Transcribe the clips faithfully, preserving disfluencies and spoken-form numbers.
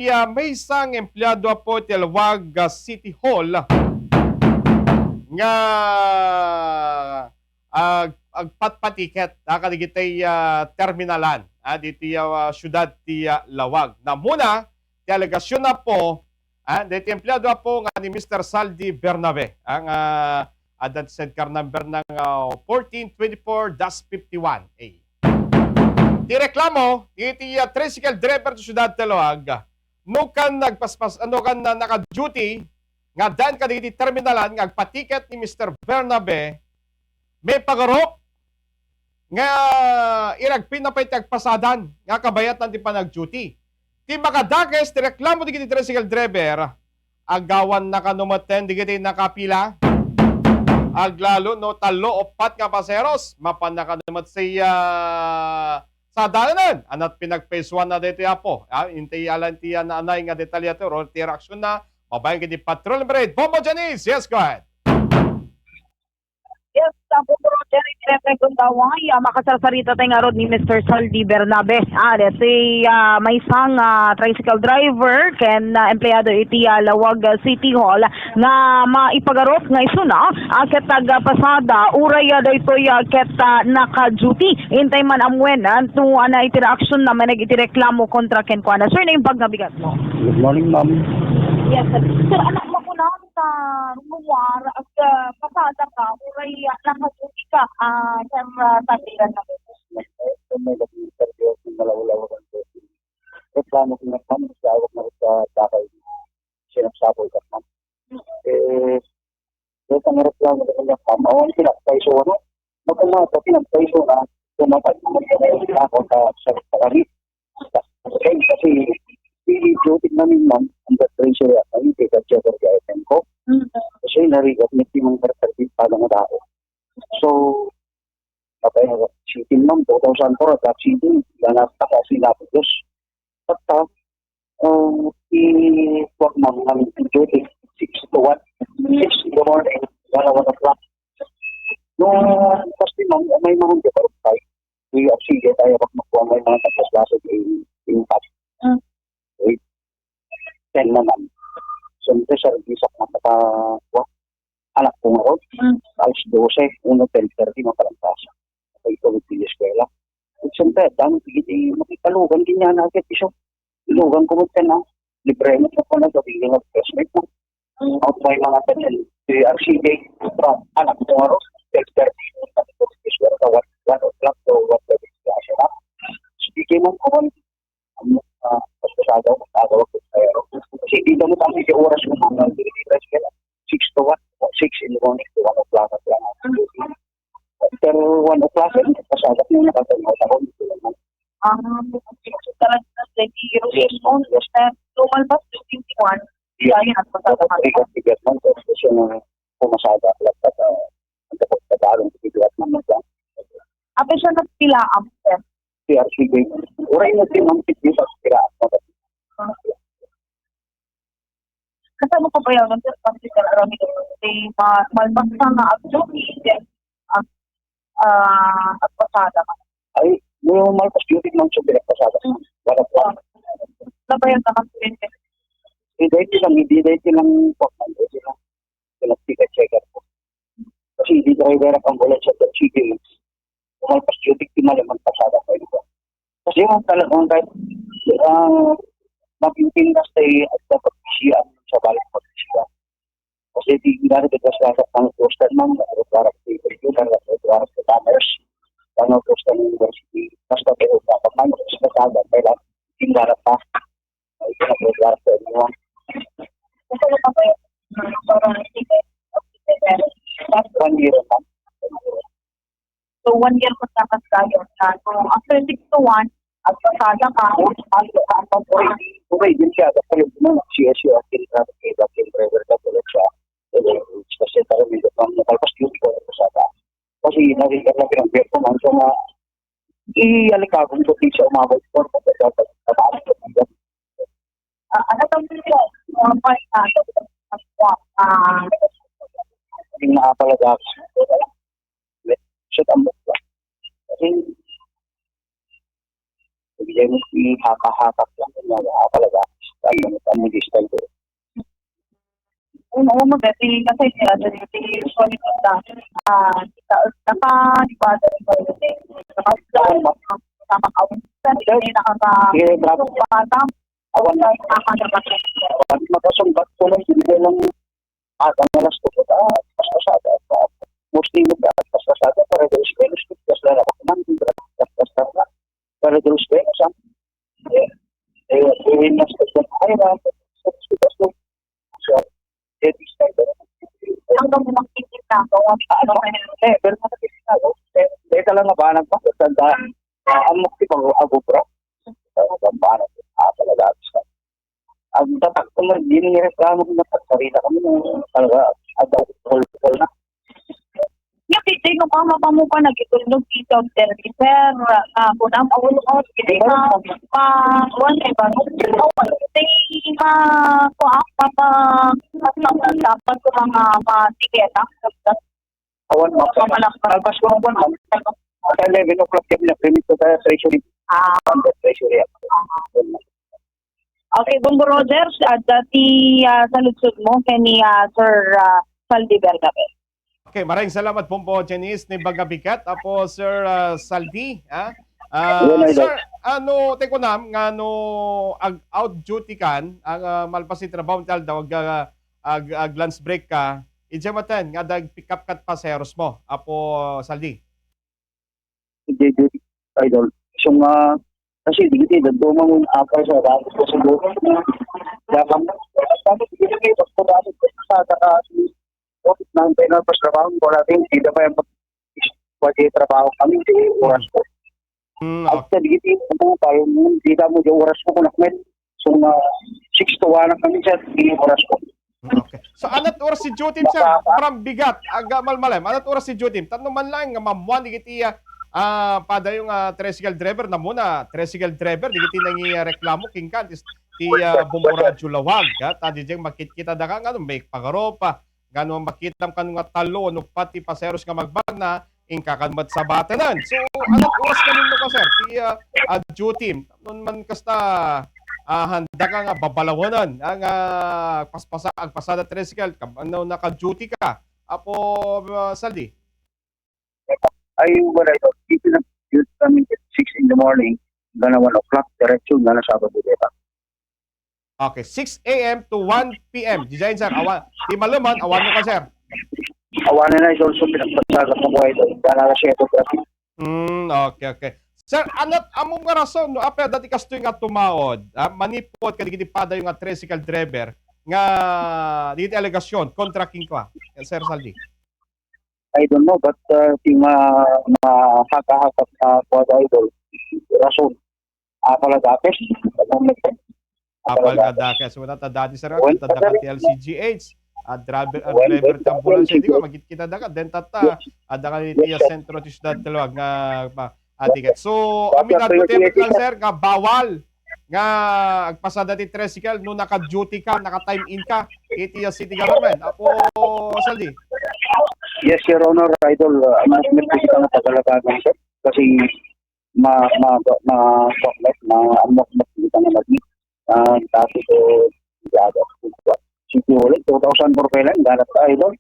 ah, maysa nga empleado, Apo, ti Laoag, ah, City Hall nga ag-, agpatpatiket, ah, kadagiti, ah, terminalan, ah, ditoy, ah, siudad ti, ah, Laoag. Namuna ti alegasion, Apo, ah, daytoy empleado, Apo, nga ni Mister Saldi Bernabe, ah, nga adda ti sidecar number na nga fourteen twenty-four dash fifty-one A. Ti reklamo, iti, ah, tricycle driver ti siudad ti Laoag, no kan nagpaspas-, no kan na-, naka-duty, nga addaan kadagiti terminalan nga agpatiket ni Mister Bernabe, maipagarok nga iragpinna pay ti agpasadan nga kabayatan ti panag-duty. Ti makadakes ti reklamo dagiti tricycle driver, agawannaka no metten dagiti nakapila. Aglalo no tallo, uppat nga paseros, mapannaka no met siya sadananen. Anat pinagpaysuanna daytoy, Apo. Ah, intay alan ti, ah, naanay nga detalye ti, ti reaksion na. Babaen ken ni Patrol Number eight, Bombo Janice. Yes, go ahead. Yes, Bombo Roger, iti Repe Gundaway, ah, makasarsarita tayo ngarud ni Mister Saldi Bernabe. Ah, let's say, ah, maysa nga tricycle driver ken, ah, empleyado iti, ah, Laoag, ah, City Hall nga maipagarok nga isuna, ah, ket agpasada, uray, ah, daytoy, ah, ket, ah, naka-duty. Intay man amuen, ah, no ania iti reaksion na maneg iti reklamo kontra kenkuana. Sir, naimbag nga bigat mo. Good morning, ma'am. Yes, sir. Sir, anak mo ko na sa lugar, ag, ah, pasada ka, uray, ah, naka-duty ka, ah, sir, ah, Saldi Bernabe. May nag-interview, malawlaw ang duty. Reklamo ko nga, ma'am, sa awak na sa dakay. Sinapsapol ka, ma'am. Eh, yung pangarap lang ko na, ma'am, awan pinagpaiso, ano? Magkano pa pinagpaiso na, tumatag naman ka na yung ako sa, sa, sa kami. Okay, kasi, hindi duty namin, ma'am, ang pressure yan, ang hindi ka check ang ko. Mm. Kasi narigat, may timang perfect pa lang tao. So, okay, shooting, ma'am, two thousand four, at shooting, yan ang kasi napos. Basta, ah, i-, kuwan, ma'am, ang duty, six to one. Six in the morning, one, one o'clock. No, kasi, ma'am, may mga hindi pa rin tayo. Di, ah, sige, tayo pag magkuha, may mga nagpaslasag in, in fact. Mm. Wait. Ten naman. Siyempre, service ako magkaka-, kuwan, anak ko nga ron. Mm. Alas dose, uno, ten thirty, mapalangkasa. Ay, tulog di eskwela. Siyempre, dami, hindi, makipalugan din yan, agad iso. Lugan ko mo na. Libre mo sa pala, sa tingin ng classmate mo. Mm. Out by mga tanan, si R C J, anak ko nga ron, ten thirty, sa one, one o'clock, so one thirty, sa siya na. Sige mo ko, ano, ah, pasado, pasado, pero kasi di naman kami sa oras mo mga delivery ka, six to one, six in the morning to one o'clock lang. Pero one o'clock, eh, pasado ko na, patay mo ako. Ah, talaga na, yes, ma'am, yes. Lumalpas, twenty-one. Yeah. Kaya yun, ang pasado ka. Bigat, bigat, ma'am. Tapos yung, ah, pumasada, laptop, ah, ang tapos sa balong, bigat, ma'am, lang. Apa siya nagpila, sir? C R C B. Uray na si Ma'am Pitney sa Kira. Kasano pa ba yan? Ang pagkita aram ito, si ma-, malpas na nga agto, ang, ah, agpasada ka. Ay, yung malpas duty ng sa pinagpasada. Hmm. Wala pa. Nabayan na kasi yun. Hindi, dahil lang, hindi, dahil lang, hindi lang. Pinagpika-check up ko. Kasi hindi driver ang ambulansya sa C P H. Malpas duty, di man lang magpasada ko ito. Kasi yung talagang kahit, ah, mapipintas tayo at dapat siya sa balik pag siya. Kasi di ginawa ko sa sa pang poster ng para sa paper, para sa tamers, pang poster ng university, basta kayo dapat man sa kasama, kailangan tinggalak pa. Ay, pinaproblema sa inyo. Kasi ano pa kayo? Para hindi kayo One year pa. So, one year pa sa kasayon. Ah, so, after six to one, agpasada ka, ang, ang, ang, Okay, okay din siya. Kasi yung C S U, ang pinag-, ang pinag-, ang pinag-, ang pinag-, kasi parang may pang-, may pang-, kasi yung pinag-, kasi nakikita ko yung performance ko nga Di alikabong ko di siya umabot ko sa pagkakataas ko. Ah, ano tawag dito? Mga point na, ah, Hindi nakapalaga ako. Shit, ang bukla. Kasi, hindi mo si haka-hatak lang, hindi nakapalaga. Ano, ano, distant ko. Uno, magati kasi, ano, di usually kita, ah, kita, naka, di ba, naka, naka, Sige, bravo. Awan na, nakakasumbat ko lang, hindi lang, ah, ang oras ko, ah, pasasada, ah, mostly, ah, pasasada, para sa Spanish, pasasada, pasasada, para sa Spanish, ah. Eh, eh, eh, mas, ay, ah, sa, sa, sa, sa, Hanggang mo makikita ko, ano, eh, pero makikita ko, eh, eh, talaga ba, nagpapaganda, ah, ang makikita ko, ako, bro. Talaga ba, ah, talaga, ang tatak ko, nag-, yun yung reklamo ko, nagsasalita kami, talaga, ang dami ko, na. Nya, pwede no ka, mapamuka, nagitulog, ikaw, sir, sir, ah, kunam, awal ko, hindi ka, pa, kuwan, eh, ba? Hindi, ma, kuwan, mapa, dapat ko mga, ma, tiketa. Awan, ma, Mamalakpak. Alpas ko ng buwan, ma'am. Sa eleven o'clock, yung pinag-remit ko sa treasury. Ah. Under treasury. Okay, Bongo Rogers, ah, dati, ah, saludsod mo, kay ni, ah, Sir, ah, Saldi Bernabe. Okay, maraming salamat, Bongo Janice, ni Bagabigat, apo Sir, ah, Saldi, ha? Ah, Yun, idol. Sir, ano, te ko na, nga no, ag-, out duty kan, ang, ah, malpas ti trabaho, ti aldaw, ag, ah, ag, ag lunch break ka, idiay maten, nga dag pick up kat paseros mo, apo Saldi? Hindi, hindi, idol. So nga, kasi di kita, daduma mo yung akal sa dati ko siguro. Dapat, dapat, hindi na kayo, basta dati ko sa taka, office na, ang final pas trabaho, wala din, hindi na pa yung pag-, pag-trabaho kami, hindi yung oras ko. Hmm, At okay. sa di kita, ano, parang, hindi na mo yung oras ko, kung nakmet. So nga, six to one na kami, sir, hindi yung oras ko. Okay. So, anat oras ti duty, sir? Baka pa. From bigat, aga malmalem. Anat oras ti duty? Tapno man lang nga maammuan digiti, ah, ah, padayo nga tricycle driver, namuna, tricycle driver, digiti nangireklamo, kenka, ti, ti, ah, Bombo Radyo Lawag, ha? Ta, di dyan, makitkita da ka, nga, may pagaropa, nga, no, makitam ka, nga talo, no, pati paseros nga magbagna, inka kan met sabatanan. So, anat oras kamin no ka, sir? Ti, ah, ah, duty. Nun man kasta, ah, handa ka nga babalawanan, ah, nga paspasa-, agpasada tricycle, kab-, ano, naka-duty ka. Apo, ah, Saldi? Ay, wala ito. Dito na, dito kami at six in the morning, hanggang one o'clock, diretso, hanggang Sabado, diba? Okay, six A M to one P M. Diyan, sir. Awa, ti maluman, awan mo ka, sir. Awan na, idol. So, pinagpasagat mo ko, idol. Para na siya ito, traffic. Hmm, okay, okay. Sir, anat ammo nga rason, no? Apay, dati kastoy nga tumaod, ah, manipod, kadigiti padayo nga tricycle driver, nga, digiti alegasyon, kontra kenka, Sir Saldi? I don't know, but, uh, ti ma-, mahaka-haka, uh, kuwan, idol. Rason. Apal a dakes. Apal nga dakes. Wala ta dati, sir, Wen, kita da ka ti L C G H. Ah, driver, ah, Wen, driver Wen, ti ambulansya, Wen, di ko, Wen. Magkita da ka, then tata, Yes. Ada ka ni Yes, Tia sir. Sentro ti Ciudad Taluag nga, pa, ah, ticket. So, Yes, amin sir. Nagputipot lang, sir, nga bawal nga agpasada ti tricycle no naka-duty ka, naka-time in ka iti, ah, city government. Apo Saldi. Yes, Your Honor, Idol, uh, ang nagmit kita nga pagalabagan, sir. Kasi ma, ma, ma, ma, ma, amok, amok, kita nga nagmit. Ah, dati ko, dati ko, siguro, two thousand four pa lang, ganap ka, Idol.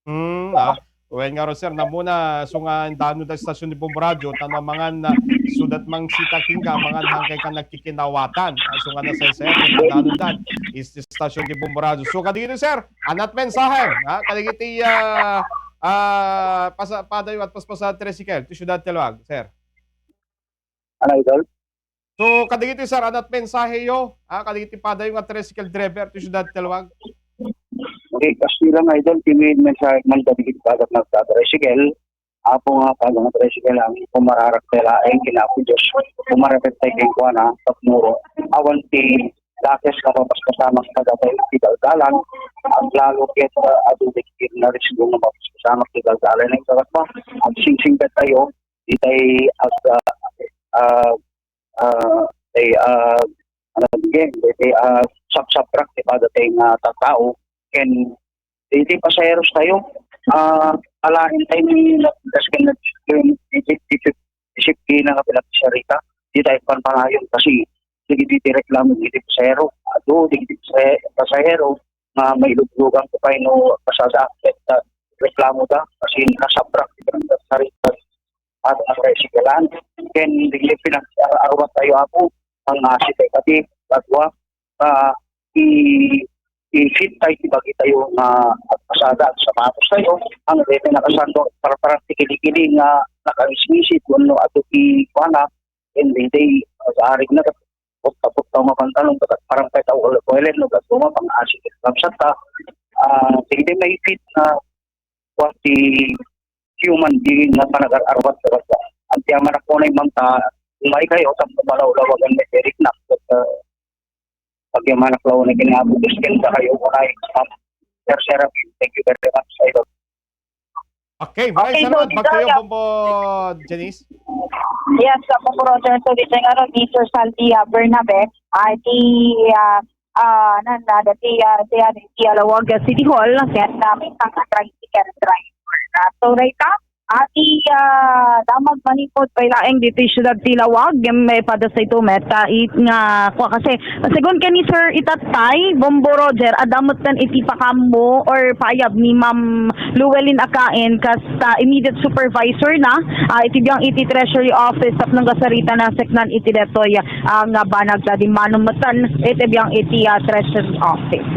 Hmm, ah. Wen nga, sir, namuna, so nga, dano da stasyon ni Bombo Radyo, tano mangan na, so that mang sita kenka, mangan hangkay ka nagkikinawatan. Ah, so nga, nasaysayan, dano dan, is the stasyon ni Bombo Radyo. So, kadagiti, sir, anat mensahe, ha? Kadagiti, ah, ah, pasa-, padayo at paspasa tricycle, to Ciudad Taluag, sir. Ano, Idol? So, kadagiti, sir, anat mensahe yo, ah, kadagiti padayo nga tricycle driver to Ciudad Taluag? Okay, kasi lang, Idol, ti mensahe man kadagiti padak nga tricycle, apo nga padak nga tricycle ang pumararak ta laeng ken Apo Dios, pumararak ta kenkuana, tapno awan ti dakes nga mapaspasamak kadatayo ti daldalan, aglalo ket, ah, adu dagiti narisgo nga mapaspasamak ti daldalan. Ket kasta, agsingsingpet tayo, itay ag, ah, ah, ah, tay, ah, ano, again, itay, ah, sapsaprak ti padatay nga tattao, ken iti pasaheros tayo, ah, alaen tayo ni Nagdas ken nag-, iti, iti, isip di na nga pinagsiarita, di tayo panpangayon kasi dagiti reklamo dagiti pasahero. Adu dagiti pasa-, pasahero nga mailuglugan ko pay no kasada ket, ah, reklamo da kasi nakasabrak ti sarita at ang resigalan. Ken dagiti pinag-aruan tayo, Apo, ang, ah, sitay kadi, kadua, ah, i-, i-fit tayo ti bagi tayo nga agpasada, agsapatos tayo, ang daytoy nakasando, para, para ti kili-kili nga nakangisi-ngisi, wenno adu ti kuana, and daytoy, ah, arig na, putta-putta nga pantalon, ket parang pay tao, wala, wala, no, ket tuma pang asik, kapsat ta, ah, daytoy may fit na, kuan ti human being nga panagar-arwat sa basa. Ang tiyaman ako na imang ta, umay kayo, tapos malawlawagan ni Eric Nak, ket, ah, pagyamanak law na ginabutos ken kayo, unay, ma'am. Sir, sir, thank you very much sa iyo. Okay, maraming Okay, so salamat. Dito, Magtuyo, yeah. Bombo, Janice. Yes, sa Bombo Roger, so dito nga ron, Mister Salvia Bernabe, ay ti, ah, ah, nan, na, dati, ah, ti, ah, ti Alawag City Hall, ken, ah, may tang tricycle driver. Na, so, right, ah, ah, ti, ah, damag manipod, pay laeng dito, syudad ti Lawag, may pada sa ito, met, ah, it, nga, kwa, kasi, segun ken ni Sir Itatay, Bombo Roger, adda met ken iti pakam mo or paayab ni Ma'am Llewellyn Acain, kas ta immediate supervisor na, ah, iti biang iti Treasury Office tapno kasarita na seknan iti detoy, ah, nga banag ta di manumetan iti biang iti, ah, Treasury Office.